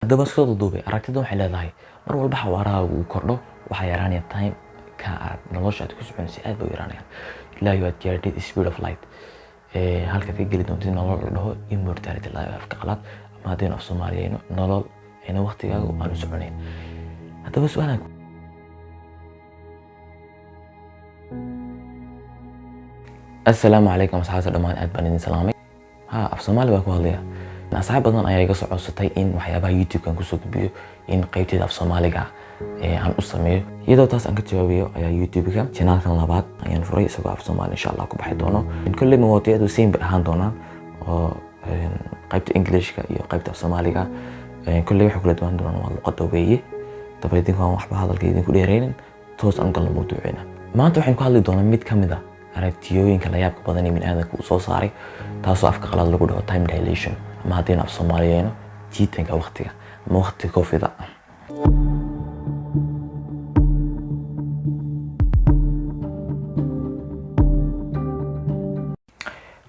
Haddaba soo duubay aragtidan waxay leedahay mar walba xawaarahaagu uu kordho, waxaa yaraanaya time ka aad nolosha aad ku soconaysa, aad bay u yaraanayaan ilaa iyo aad gaadhid speed of light, halkaad ka geli doontid nolol la dhaho immortality life afka qalaad, ama haddaynu af Soomaaliyeyno nolol ayna waqtigaagu aanu soconayn. Haddaba su-aalan. Assalaamu calaykum asxaabta dhammaan, aad baan idin salaamay. Ha, af Soomaali baan ku hadlaya. Asxaab badan ayaa iga soo codsatay in waxyaabaha YouTube-kan kusoo gudbiyo in qaybteeda af Soomaaliga aan u sameeyo. Iyadoo taas aan ka jawaabayo ayaa YouTube-ka channelkan labaad ayaan furay, isagoo af Soomaali insha Allah ku baxi doono. Kolley mawaadiicdu same bay ahaan doonaan, oo qaybta Englishka iyo qaybta af Soomaaliga kolley waxay kula duwan doonaan waa luqadda weeye. Daba idinku aan waxba hadalka idinku dheeraynin, toos aan galno mawduuceena. Maanta waxaan ku hadli doonaa mid ka mid ah aragtiyooyinka layaabka badan ee bini'aadamka uu soo saaray, taasoo afka qalaad lagu dhaho time dilation, ama haddaynu af Soomaaliyeyno jiitanka waqtiga ama waqtiga koofida.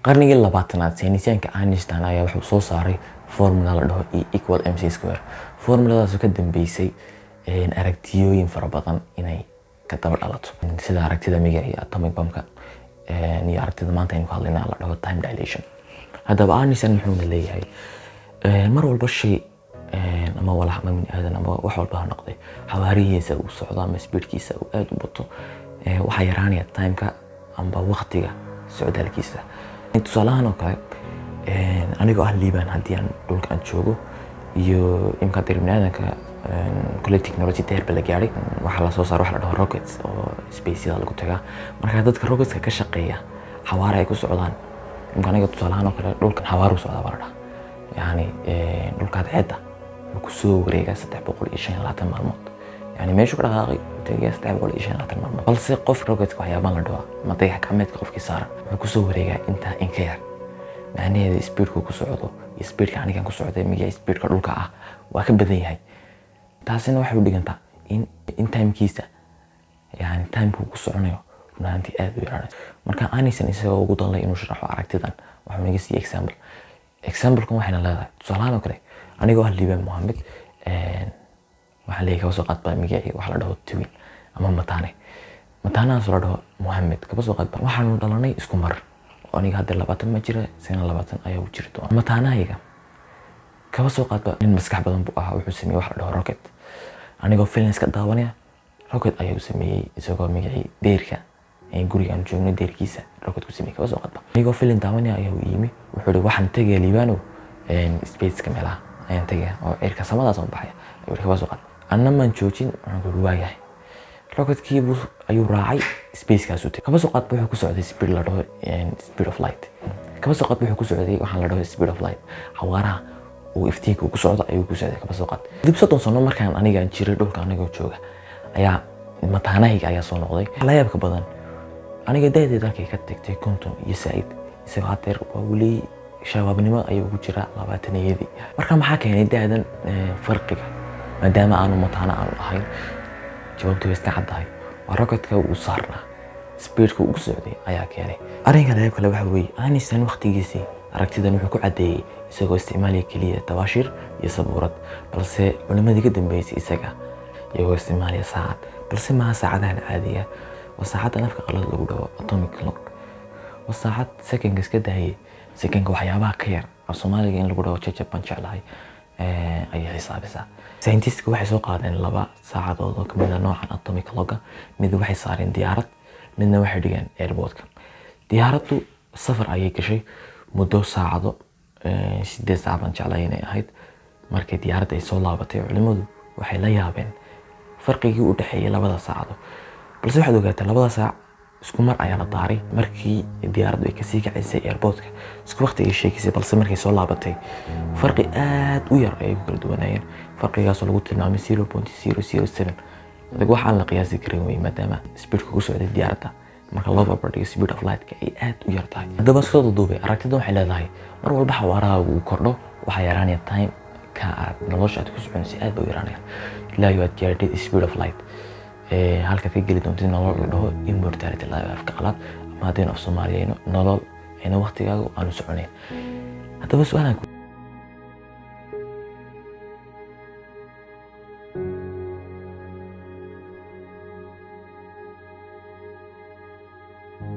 Qarnigii 20aad saynisyaanka Einstein ayaa wuxuu soo saaray formula la dhaho E equal mc square. Formuladaasoo ka dambeysay aragtiyooyin fara badan inay ka daba dhalato, sida aragtida magacii atomic bombka iyo aragtida maanta aynu ku hadlayna la dhaho time dilation. Haddaba Einstein muxuuna leeyahay? Mar walba shay ama walax ama bini aadan ama wax walba ha noqday, xawaarihiisa uu socdo ama speedkiisa uu aad u bato, waxaa yaraanaya timeka amba waqtiga socdaalkiisa. Tusaalahaan oo kale, anigoo ah Liban, haddii aan dhulka aan joogo iyo imka dir biniaadanka, kule technology dheer ba la gaadhay, waxaa lasoo saara waxa la dhaho rockets oo spaceyada lagu tagaa. Marka dadka rocketska ka shaqeeya xawaare ay ku socdaan, imka aniga tusaalahaan oo kale dhulkan xawaaru socdaa baa la dhahaa, yani dhulkaad ceedda wuxuu kusoo wareegaa 325 maalmood, yani meeshuu ka dhaqaaqay wuxuu tegayaa 325 maalmood. Balse qof rocketka waxyaabahan la dhaho ama dayax gacmeedka qofkii saaran wuxuu kusoo wareegaa intaa in ka yar. Macnaheeda speedku ku socdo iyo speedka anigan ku socday magaca speedka dhulka ah waa ka badan yahay. Taasina waxay u dhigantaa in timekiisa, yani timekuu ku soconayo, run ahaantii aad u yaraanayso. Marka Einstein isagoo ugu danlay inuu sharaxo aragtidan waxuu naga siiyey example. Examplekan waxayna leedahay tusaalahaan oo kale, anigoo ah Liban Mohamed, waxaan leeyahay kaba soo qaad baa magacii waxa la dhaho twin ama mataane, mataanahaas la dhaho Mohamed. Kaba soo qaad baa waxaanu dhalanay isku mar, oo aniga hadda 20 ma jira, isagana 20 ayaa u jiri doona. Mataanahayga kaba soo qaad ba nin maskax badan buu ahaa, wuxuu sameeyey waxa la dhaho rocket. Anigoo film iska daawanaya rocket ayaa u sameeyey, isagoo magacii deerka guriga aan joogno deerkiisa rocket ku sameeyey. Kaba soo qaad ba anigoo film daawanaya ayaa u yimi, wuxuu ihi: "Waxaan tegaya Liibanow, spaceka meelaha ayaan tegaya oo cirka samadaas aan baxaya," ayuu ihi. Kaba soo qaad anna maan joojin, waxaan ku ihi waayahay. Rocketkii buu ayuu raacay, spacekaasuu tegay. Kaba soo qaad wuxuu ku socday speed la dhaho speed of light. Kaba soo qaad wuxuu ku socday waxaan la dhaho speed of light, xawaaraha uu iftiinka ku socdo ayuu ku socday. Kaba soo qaad dib 30 sano markaan anigaan jiray dhulka anigoo jooga ayaa mataanahayga ayaa soo noqday. La yaabka badan, aniga da'deed halkay ka tagtay 50 iyo saa'id, isagoo hadeer waa weli shabaabnimo ayuu ku jiraa labaataniyadii. Marka maxaa keenay da'dan farqiga, maadaama aanu mataano aanu ahayn? Jawaabtu way iska caddahay, waa rocketka uu saarnaa speedka uu socday ayaa keenay. Arrinka layaab kale waxa weeye, Einstein waqtigiisii aragtidan wuxuu ku caddeeyey isagoo isticmaalaya keliya tabaashir iyo sabuurad, balse culimadii ka dambeysay isaga iyagoo isticmaalaya saacad, balse maaha saacadahan caadiga, waa saacaddan afka qalad lagu dhaho atomic clock. Waa saacad secondka iska daayay, secondka waxyaabaha ka yar, af Soomaaliga in lagu dhaho jajab baan jeclahay, ayay xisaabisaa. Scientistka waxay soo qaadeen laba saacadood oo kamid ah noocan atomic clocka. Mid waxay saareen diyaarad, midna waxay dhigeen airportka. Diyaaraddu safar ayay gashay muddo saacado, 8 saac baan jeclay inay ahayd. Markay diyaaradda ay soo laabatay, culimadu waxay la yaabeen farqigii u dhexeeyay labada saacadood. Balse waxaad ogaataa labada saac isku mar ayaa la daaray markii diyaaraddu ay kasii kacaysay airportka, isku waqti ay sheegaysay, balse markay soo laabatay farqi aad u yar ayay ku kala duwanaayeen, farqigaasoo lagu tilmaamay 0.007. Adag wax aan la qiyaasi karin wey, maadaama speedka ku socday diyaaradda marka loo barbardhigo speed of lightka ay aad u yar tahay. Haddaba soo duduubay aragtidan waxay leedahay mar walba xawaarahaagu uu kordho, waxaa yaraanaya time ka aad nolosha aad ku soconaysa, aad bay u yaraanayaan ilaa iyo aad gaadhid speed of light, halkaad ka geli doontid nolol la dhaho immortality life afka qalaad, ama haddaynu af Soomaaliyeyno nolol ayna waqtigaagu aanu soconayn. Haddaba su-aalan.